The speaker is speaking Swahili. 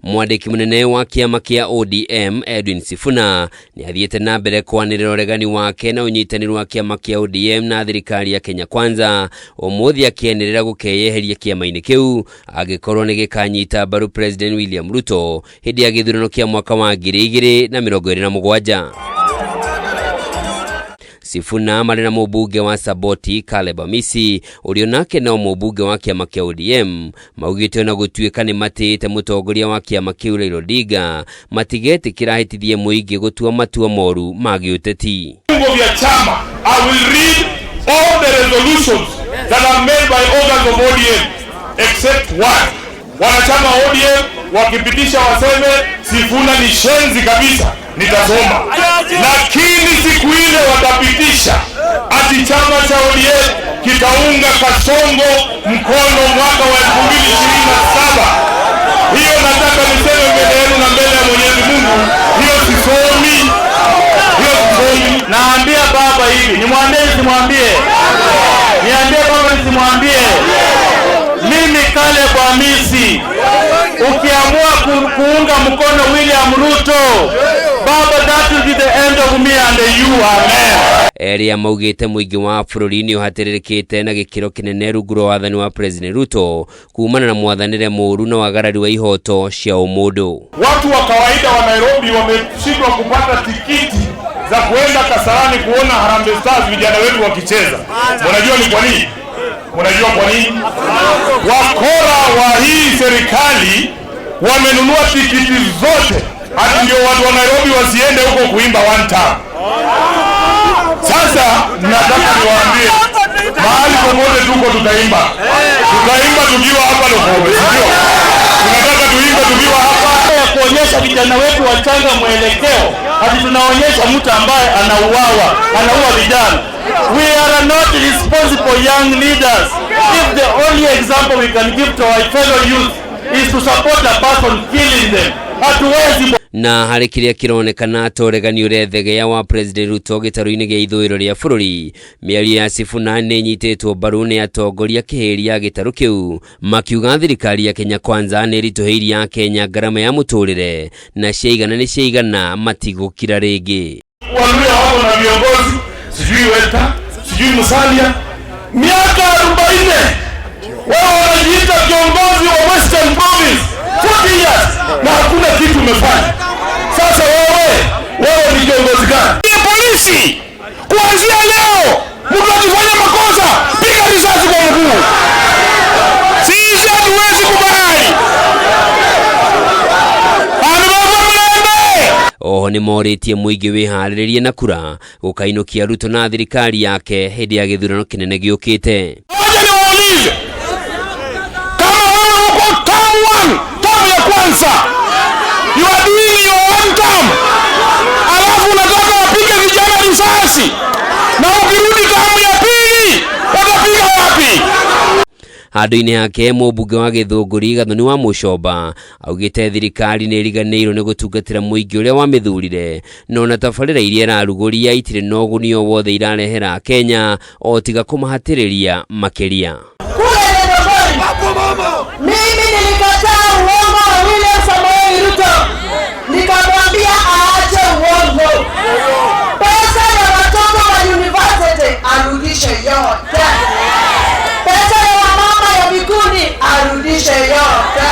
Mwandĩki mũnene wa kĩama kĩa ODM Edwin Sifuna nĩ athiĩte na mbere kwanĩrĩra ũregani wake na ũnyitanĩri wa kĩama kĩa ODM na thirikari ya Kenya Kwanza, ũmũthĩ akĩanĩrĩra gũkeyeheria kĩama-inĩ kĩu angĩkorwo nĩ gĩkanyita mbaru President William Ruto hĩndĩ ya gĩthurano kĩa mwaka wa 2027. Sifuna marĩ na mũmbunge wa Saboti Caleb Amisi, ũrĩa nake no mũmbunge wa kĩama kĩa ODM, maugĩte ona gũtuĩka nĩ matĩĩte mũtongoria wa kĩama kĩu Raila Odinga, matigetĩkĩra ahĩtithie mũingĩ gũtua matua moru ma gĩũteti. Viungo vya chama, I will read all the resolutions that are made by organs of ODM except one. Wanachama wa ODM wakipitisha waseme Sifuna ni shenzi kabisa, nitasoma. Lakini siku ile watapitisha ati chama cha ODM kitaunga Kasongo mkono mwaka wa 2027, hiyo nataka niseme mbele yenu na mbele ya Mwenyezi Mungu, hiyo sisomi, hiyo sisomi. Naambia baba hivi, nimwambie nisimwambie? Niambie baba nisimwambie? Mimi Caleb Amisi, ukiamua kuunga mkono William Ruto, baba, that will be the end of me and you. Amen. Erĩa maugĩte mũingĩ wa bũrũri nĩ ũhatĩrĩrĩkĩte na gĩkĩro kĩnene rungu rwa wathani wa President Ruto kumana na mwathanĩre mũũru na wagarari wa ihoto cia ũmũndũ. Watu wa kawaida wa Nairobi wameshindwa kupata tikiti za kuenda Kasarani kuona Harambee Stars vijana wetu wakicheza. Mnajua ni kwa nini? Mnajua kwa nini? Wakora wa hii serikali wamenunua tikiti zote ati ndio watu wa Nairobi wasiende huko kuimba one time. Sasa nataka niwaambie, mahali popote tuko tutaimba. Tutaimba tukiwa hapa Lukobe, sio? Tunataka tuimbe tukiwa hapa. Ya kuonyesha vijana wetu wachanga mwelekeo, ati tunaonyesha mtu ambaye anauawa, anaua vijana. We are not responsible young leaders if the only example we can give to our fellow youth is to support a person killing them. Hatuwezi. Na harĩ kĩrĩa kĩronekana ta ũregani ũrethegea wa President Ruto gĩtarũ-inĩ gĩa ithũĩro rĩa bũrũri, mĩario ya Sifuna nĩ ĩnyitĩtwo mbaru nĩ atongoria kĩhĩri ya gĩtarũ kĩu, makiuga thirikari ya Kenya Kwanza nĩ ĩritũhĩirie Akenya ngarama ya mũtũrĩre na ciaigana nĩ ciaigana, matigũkira rĩngĩ. Waluya wako na viongozi, sijui Weta, sijui Musalia, miaka 40 wao wanajiita kiongozi wa Western Province, 40 years na hakuna kitu umefanya. Sasa wewe ni kiongozi gani? Polisi, kuanzia leo mtu akifanya makosa, piga risasi kwa mguu. Sisi hatuwezi kubali. Anubaba mlembe. Oho nĩ morĩtie mũingĩ wĩharĩrĩrie na kura gũkainũkia Ruto na thirikari yake hĩndĩ ya gĩthurano kĩnene gĩũkĩte. Ngoja niwaulize, kama wewe uko term one, term ya kwanza, you are doing your one term, alafu unataka wapige vijana risasi, na ukirudi term ya pili watapiga wapi? Handũ-inĩ hake, mũmbunge wa Gĩthũngũri Gathoni wa Mũcomba augĩte thirikari nĩ ĩriganĩirwo nĩ gũtungatĩra mũingĩ ũrĩa wamĩthurire, no ona tabarĩra iria ĩrarugũria itirĩ na ũguni o wothe irarehera Akenya o tiga kũmahatĩrĩria makĩria. Kule Nairobi, mimi nilikataa uongo wa William Samoei Ruto, nikamwambia aache uongo. Pesa ya watoto wa university arudishe yote, pesa ya wamama ya vikundi arudishe yote.